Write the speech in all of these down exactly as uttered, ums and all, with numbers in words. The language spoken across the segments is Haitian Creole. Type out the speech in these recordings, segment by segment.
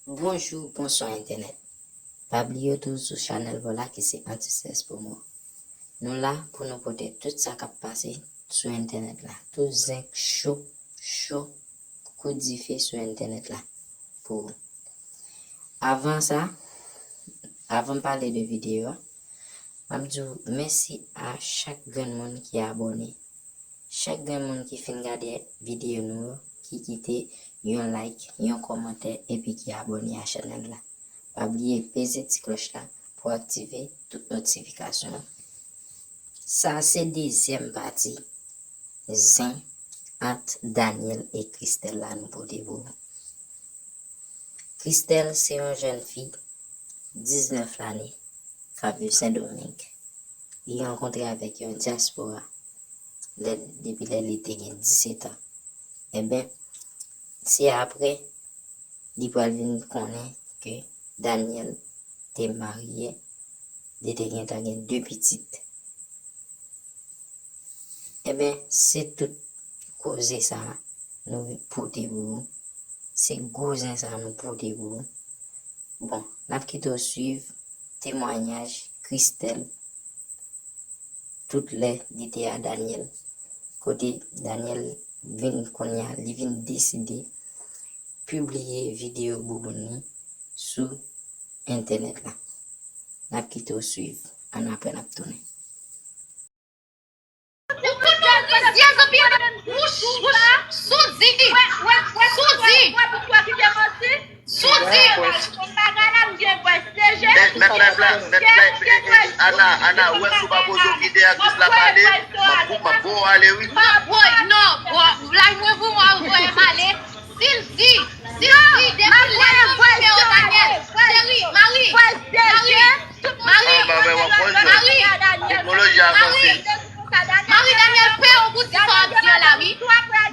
Bonjou, bonswa entènèt. Pa bliye w toujou sou chanèl pa w la ki se Anti-Stress Promo. Nou la pou nou pote tout sa k ap pase sou entènèt la. Tout zen k cho, cho, kou dife sou entènèt la pou ou. Avan sa, avan m pale de videyo a, m ap di w mèsi a chak grenn moun ki abòne. Chak grenn moun ki fin gade videyo nou yo, ki kite yon like, yon kòmantè, epi ki abòne a chanèl la. Pa bliye peze ti klòch la pou aktive tout notifikasyon yo. Sa se dezyèm pati zen ant Daniel e Christelle la nou pote pou ou. Christelle se yon jèn fi diznèf lane k ap viv Sendomeng. Li rankontre avèk yon dyaspora lè, depi lè li te gen disèt an. Enben, se apre li pral vin konnen ke Daniel te marye, li te gentan gen de pitit. Enben, se tout koze sa a nou pote pou ou. Se gwo zen sa a nou pote pou ou. Bon, n ap kite w swiv temwayaj Christelle tout lè li te a Daniel. Kote Daniel vin kounye a, li vin deside pibliye videyo bouboun li sou entènèt la. N ap kite w swiv. Ann apre n ap tounen. Ou kote w rizye zanmi an nan wouch, wouch, soudi, soudi, soudi. Mèt, mèt live la, mèt live, eh, eh, Ana, Ana, ou wè si w pa poze w kite aktris la pale, m ap, m ap bo w ale, wi. Pa bo, non, bo, live mwen pou mwen, ou voye m ale. Si l di, si l di, depi lè l nan nimewo Daniel, cheri, Mari, Mari, Mari, Mari, Mari, Daniel pè w pou di sa w ap di an la, wi.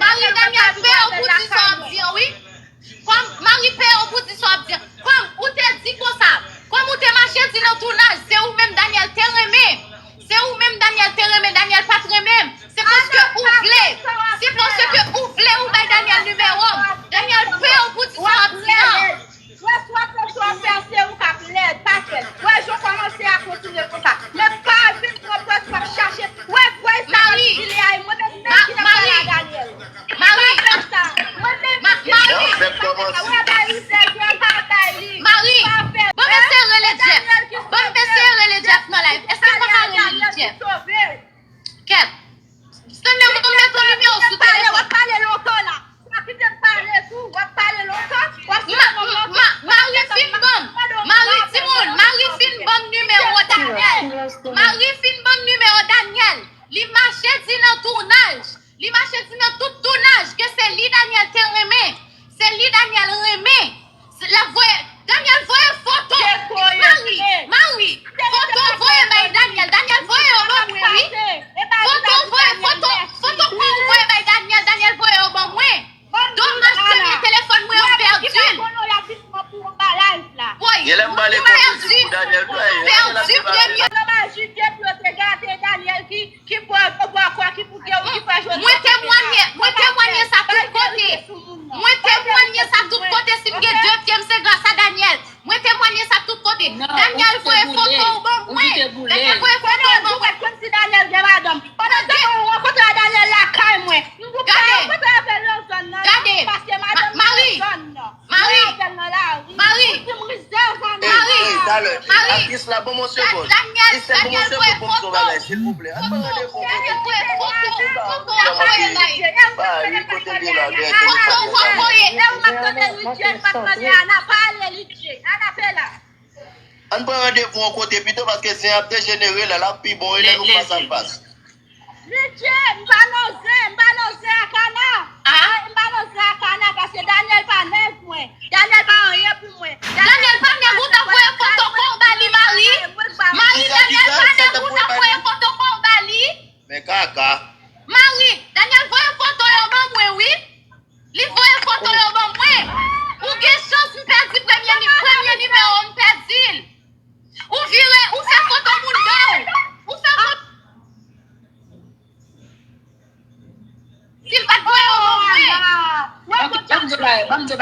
Mari, Daniel pè w pou di sa w ap di an, wi. Kòm Mari pè w pou di sa w ap di an. Kòm ou te di konsa, kòm ou te mache di nan tounaj, se ou menm Daniel te renmen. Se ou menm Daniel te renmen, Daniel pa t renmen m. Se paske ou vle. Se paske ou vle ou bay Daniel nimewo m. Daniel pè w pou di sa w ap di an. Wè, swa fè, swa fè, se ou k ap lèd, pa fè l. Wè, jan w kòmanse a kontinye konsa. Men pa vin pran pòz w ap chache. Wè, vwè, sa k ap file a, e mwen menm, menm ki nan pale a Daniel. Mari! Mari! Mari! Ban m eseye rele Jeff. Ban m eseye rele Jeff nan live. Èske m pa ka rele li, Jeff? Kèt. Sèlman ban m met yon nimewo sou telefòn. W ap pale lontan la. W ap kite m pale tou. W ap pale lontan. W ap fè lontan. Mari fin ban m. Mari timoun. Mari fin ban m nimewo Daniel. Mari fin ban m nimewo Daniel. Li mache di nan tounaj. Li mache di nan tout tounaj ke se li Daniel te renmen. Se li Daniel renmen. Se l ap voye, Daniel voye foto. Mari, Mari, foto voye bay Daniel. Daniel voye yo ban mwen, wi. Foto voye, foto, foto kò ou voye bay Daniel, Daniel voye yo ban mwen. Domaj premye telefòn mwen yo pèdi l. Woy, pèdi, pèdi premye. Ki pran, yo pran kwa, ki pou gen, ki pran jodi. Mwen temwanye, mwen temwanye sa tout kote. Mwen temwanye sa tout kote, si m gen de pye m se gras a Daniel. Mwen temwanye sa tout kote. Daniel voye foto w ban mwen. Daniel voye foto w ban mwen. Kòmsi Daniel gen madanm. Pandan tan ou rankontre a Daniel lakay mwen. M pou pa rankontre avè l nan zòn nan, non, paske madanm nan nan zòn nan. Mari, Mari, Mari, Mari, Mari, Mari, Daniel, Daniel voye foto, foto, foto, foto, foto, foto, foto, foto, Ann pran randevou yon kote pito, paske zen ap dejenere la, l ap pi bon, e lè nou fas a fas. Lidye, m pa nan zen, m pa nan zen ak Ana. M pa nan zen ak Ana, paske Daniel pa nèg mwen. Daniel pa anyen pou mwen. Daniel pa nèg ou t ap voye foto kò w ba li, Mari. Mari, Daniel pa nèg ou t ap voye foto kò w ba li. Men kaka. Mari, Daniel voye foto yo ban mwen, wi. Li voye foto yo ban mwen. Ou gen chans m pèdi premye ni-, premye nimewo, m pèdi l. Ou vire, ou fè foto moun dan w. Ou fè foto. Si l pa t voye yo ban mwen. Ban m di w bagay, ban m di w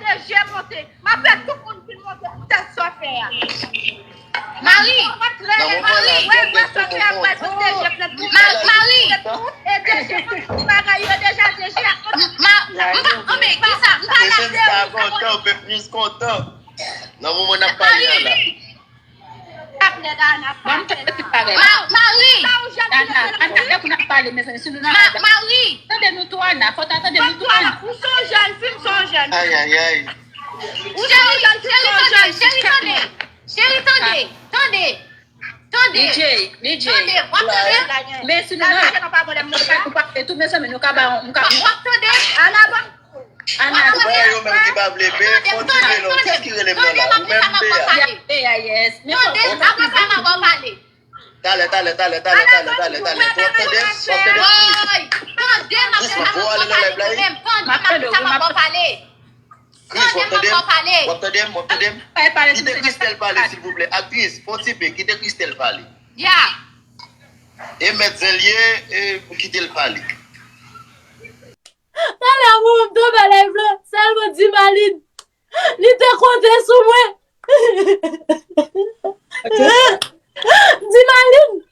D G monte. M ap fè tout moun vin monte pou tèt sa w fè a. Mari! Mari! Wè, wè, sa w fè a, wè, kote D G pran tout. Ma- Mari! E D G pran tout ti bagay yo deja, D G a konn. Ma- M pa- Anben, kisa? M pa la. Mesye, m ta kontan, m ap plis kontan. Nan moman n ap pale a la. Ban m tande ti bagay. Ma- Mari! Ana, Ana, lè pou n ap pale, mezanmi, si nou nan Ma- Mari! Tande nou tou, Ana, fò ta tande nou tou, Ana. Ou se yon jèn fi, m se yon jèn fi. Ay, ay, ay. Ou se yon jèn fi, m se yon jèn fi. Cheri, tande, cheri, tande. Cheri, tande. Tande. D J, D J. Tande, w ap tande? Men si nou nan, nou pale tou, mezanmi, nou ka ba, nou ka. W ap tande? Ana, ban Ana, Frè yo menm ki pa vle peye, fò ti peye non. Kiyès ki rele m nan la? Ou menm, Bea? Bea, yes. Men fò, tande, apre sa, m ap ba w pale. Talè, talè, talè, talè, talè, talè, talè. W ap tande? W ap tande? Woy! Tande, m ap Kris, ou ale nan live la, wi? Tande, m ap ba w pale. Kris, w ap tande? W ap tande m? W ap tande m? Kite Christelle pale, silvouplè. Aktris, fò ti pe, kite Christelle pale. Ya. E mèt zen l ye, e, kite l pale. Talè, mwen, m tonbe live la, sèlman Dimaline, li te konte sou mwen. Dimaline.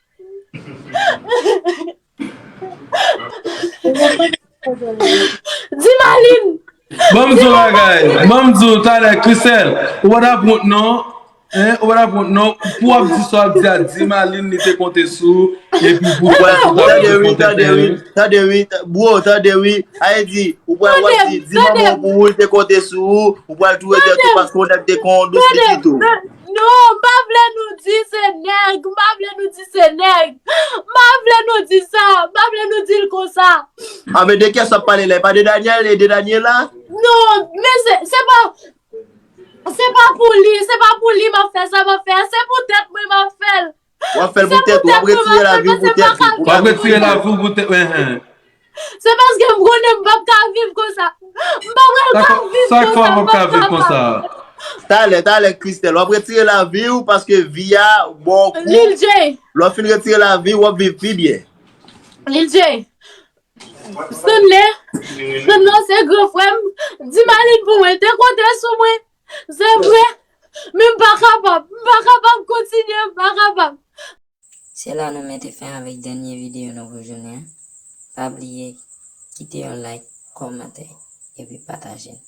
Dimaline. Ban m di w bagay, ban m di w talè, Christelle, ou pa t ap wont non. Hein, ou pa t ap wont non. Pou w ap di sa w ap di a, Dimaline li te konte sou ou, epi pou w di sa w ap di, tande wi, tande wi, tande wi, ta- bro, tande wi. Ayiti, ou pral w ap di, di manman w pou ou, li te konte sou ou, ou pral tou regrèt ou paske w nèg te kon dous li kite w. Non, m pa vle nou di se nèg, m pa vle nou di se nèg. M pa vle nou di sa, m pa vle nou di l konsa. A, men de kiyès w ap pale la? E pa de Daniel, e de Daniela? Non, men se, se pa, se pa pou li, se pa pou li m ap fè sa m ap fè a, se pou tèt mwen m ap fè l. W ap fè l pou tèt ou, w ap retire lavi w pou tèt ou. W ap retire lavi w pou tèt, enhen. Se paske m konnen m p ap ka viv konsa. M p ap ka viv konsa, m p ap ka viv konsa. Talè, talè, Christelle, w ap retire lavi w paske vi a ba w kou. Lil J. Lè w fin retire lavi w, w ap viv pi byen. Lil J. Stanley, Stanley se gran frè m. Dimaline pou mwen, te konte sou mwen. Se vre. Men m pa kapab. M pa kapab kontinye, m pa kapab. Se la nou mete fen avèk dènye videyo nou pou jounen an. Pa bliye kite yon like, kòmantè, epi pataje l.